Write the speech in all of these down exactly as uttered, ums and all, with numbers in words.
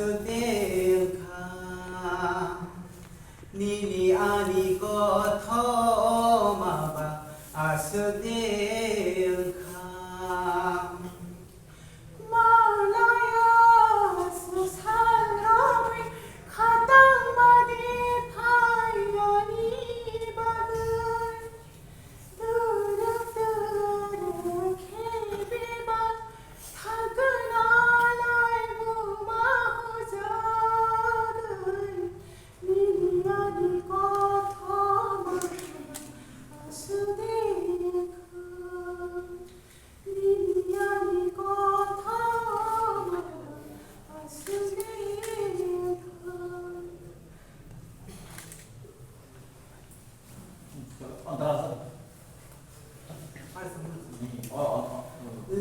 Aswk de wngkha, nini ani kothoma ba aswk de wngkha. Malaya swsal romwi khatang mani phaiyani bagwi. Dwrwk dwrwk khe bebak thangkwnalai buma hojagwi. Nini ani kothoma aswk de wngkha. Nini ani kothoma aswk de wngkha.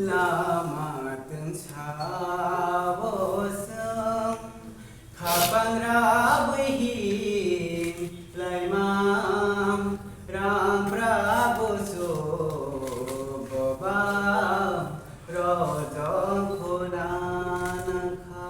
Lama twngsa-o chwng khapang rabwi him laimang, rang brabo chuboba rojong khuna nangkha.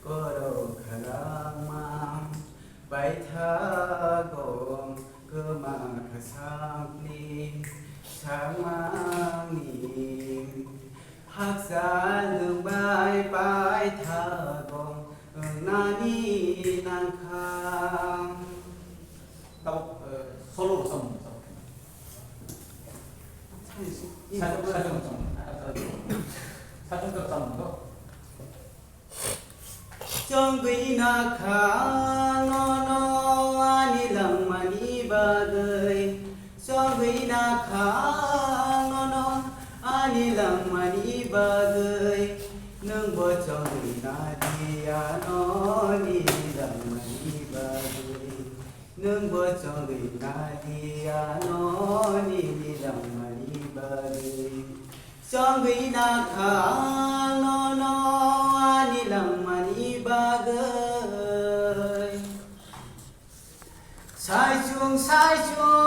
Korok khalangma paithago kwma khasakni sakmani haksa nwng bai paithago wngnani nangkha. Tabuk, eh, solo rwchapmung, tabuk. Sachung, sachung rwchapmung. Sachung rwchapmung to. Chongwi nakha nono ani langmani bagwi. Chongwi nakha nono ani langmani bagwi. Nwngbo chongwi nadi ano nini langmani bagwi. Nwngbo chongwi nadi ano nini langmani bagwi. Chongwi nakha nono ani langmani bagwi. Saichung saichung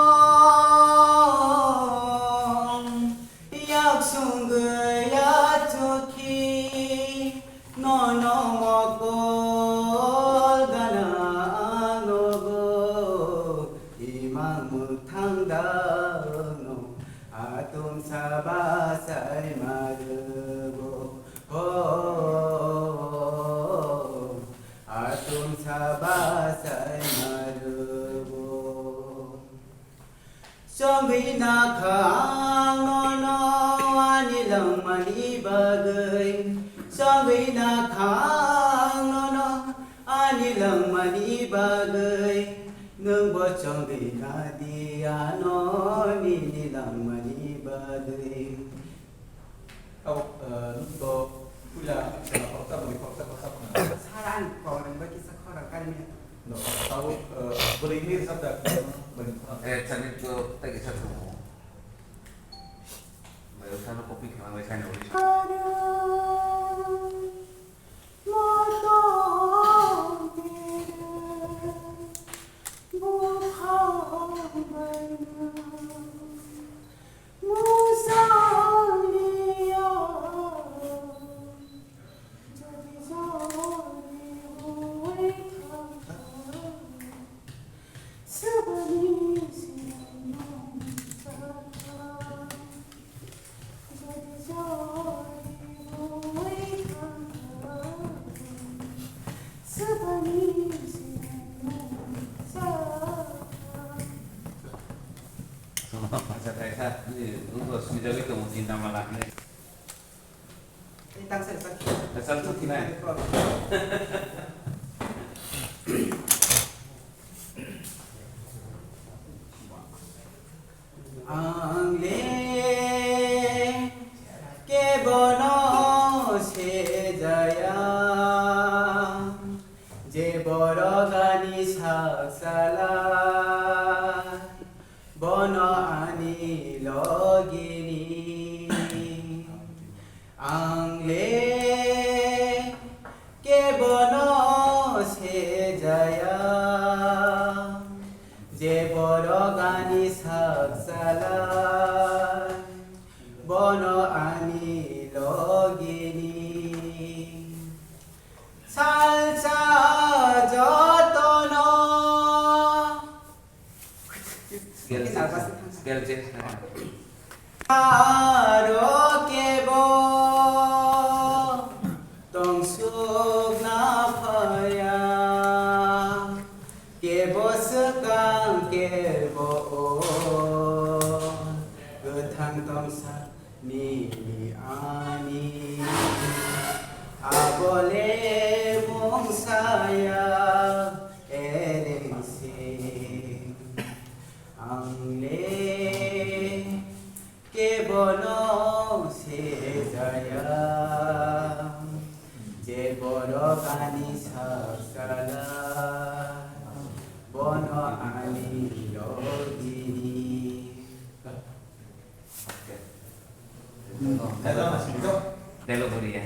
yak sungwi ya chukhi. Nono mokol gana nogo, imang mwthang dano, atum saba sai marugo. Ho, atum saba sai marugo. Chongwi nakha ang nono ani langmani bagwi. Chongwi nakha ang nono ani langmani bagwi. Nwngbo chongwi nadi ano nini langmani bagwi. Tabuk, eh, nwng to puila, eh, khoroksa bwrwi khoroksa bwsa phano. Sir, ang problem bai kisa khorang kari maya. No, tabuk, eh, bwrwi ni rwchapjak, bwrwi ni khorang. Eh, chani to tei kisa thungo. Bai rwchapno copy khlangwi saino uli. Acha, kaisa, ni, nungbo swijagwi tongo, chinta mala hinwi. Tei tangsa rwchap khe. Rwchap khe nai. Ang le kebono sejaya, je borok ani sak salai. Bono ani logini Bono ani logini salsa jotono. Scale, scale change na. Aro kebo tongsuk na phaya, kebo swkang kebo o, kwthang tongsa nini ani, abole mungsaya ereng se. Ang le kebono sejaya, je borok ani sakala, bono ani logini. Dialogue guri ya.